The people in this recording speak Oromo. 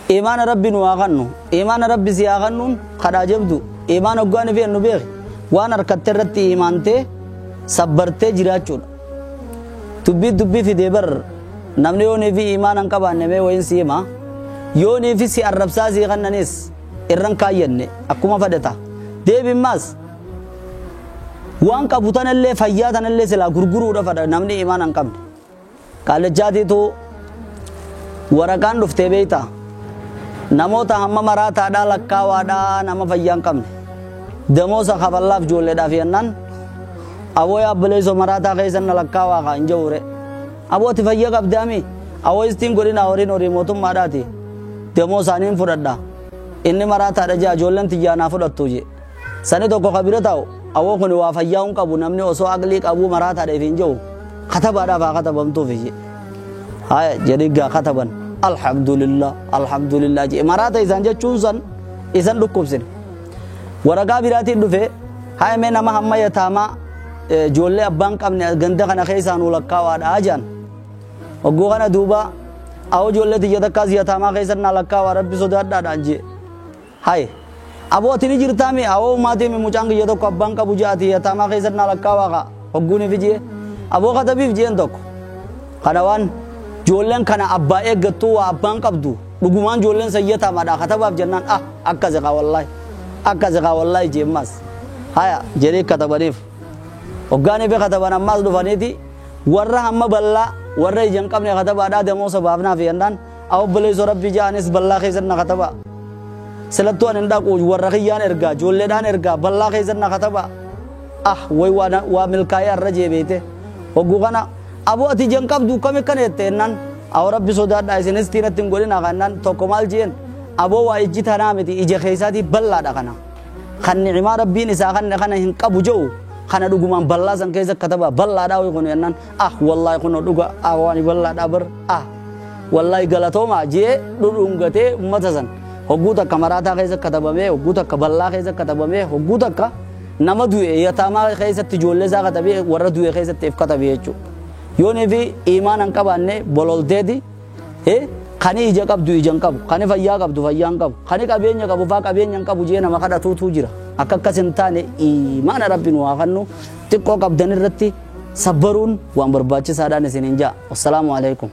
Imaana Rabbi nu haa kannu. Imaana Rabbi si haa kannuun kadhaa jabdu. Imaana hoggaan fi nu beeki. Waan harkatte irratti imaantee sabbartee jiraachuudha. Dubbii dubbii fidee bar namni yoonii fi imaana hin qabaanne mee wayin si hima. Yoonii fi si arrabsaa si kannanis irran kaayyanne akkuma fedhata. Deebimmaas waan qabu tanallee fayyaa tanallee silaa gurguruudha fedha namni imaana hin qabne. Kaalichaatiitu waraqaan dhuftee beektaa? Namoota hamma maraataadhaa lakkaawaadhaa nama fayyaa hin qabne. Damoosa kafallaaf ijoolleedhaaf yennaan aboo yaabbileessoo maraataa keessa na lakkaawaa kaa hin jawure. Aboo ati fayyaa qabdaami? Aboo istiin godhina horiin horii mootummaadhaati. Damoosa aniin fudhadha. Inni maraataadha jaa ijoolleen tiyyaa naa fudhattu je. Sani tokko ka bira taa'u awoo kun waa fayyaa hin qabu namni osoo aqlii qabuu maraataadha ifiin jiru katabaadhaaf haa katabamtuuf je. Haya jedhi gaa kataban alhamdulillah alhamdulillah je maraata isaan jechuun san isan dhukkubsine. Waraqaa biraatiin dhufe haya mee nama hamma yataamaa ijoollee abbaan qabne ganda kana keessaa nuu lakkaawaadha jaan. Hogguu kana duuba awoo ijoollee tiyya takkaas yataamaa keessa naa lakkaawaa rabbi sodaadhaadhaan je. Haye. Aboo ati ni jirtaami awoo maatii mi mucaan kiyya tokko abbaan qabu jaati yataamaa keessa naa lakkaawaa kaa hogguun fi jee. Aboo katabiif jeen tokko. Kana waan ijoolleen kana abbaa eeggattuu waa abbaan qabdu dhugumaan ijoolleen san yataamaadha katabaaf jennaan ah akkasi kaa wallaahi akkasi kaa wallaahi jeemmas. Haya jedhee katabaniif. Hoggaanii fi kataban ammaas dhufaniiti warra hamma bal'aa warra ija hin qabne katabaadhaa damoosa baafnaaf jennaan obboleessoo rabbi ja'anis bal'aa keessa na katabaa. Silattuu ani hin dhaqu warra kiyyaan ergaa ijoolleedhaan ergaa bal'aa keessa na katabaa. Ah way waa milkaa'ee har'a jee beete. Hogguu kana aboo ati ija hin qabdu kam akkana jette jennaan awoo rabbi sodaadhaa isinis tiinatti hin godhinaa kannaan tokko maal jeen aboo waa ijji tanaa miti ija keessaatii bal'aadha kana. Kan ni'imaa rabbiin isaa kanne kana hin qabu jedhu kana dhugumaan bal'aa san keessa katabaa bal'aadhaa wayi kun jennaan ah wallaahi kun dhuga ah waan bal'aadhaa bar ah wallaahi galatoomaa jee dhudhungatee ummata san hogguu takka maraataa keessa katabamee hogguu takka bal'aa keessa katabamee hogguu takka nama du'e yataamaa keessatti ijoollee isaa katabee warra du'e keessatti if katabee jechuudha. Yoonii fi imaana hin qabaanne bololteeti kani ija qabdu ija hin qabu kani fayyaa qabdu fayyaa hin qabu kani qabeenya qabu faa qabeenya hin qabu jee nama kadhatuutu jira. Akka akkas hin taane imaana rabbi nu haa kennu xiqqoo qabdan irratti sabbaruun waan barbaachisaadhaan isiniin ja'a. Wassalaamu alaikum.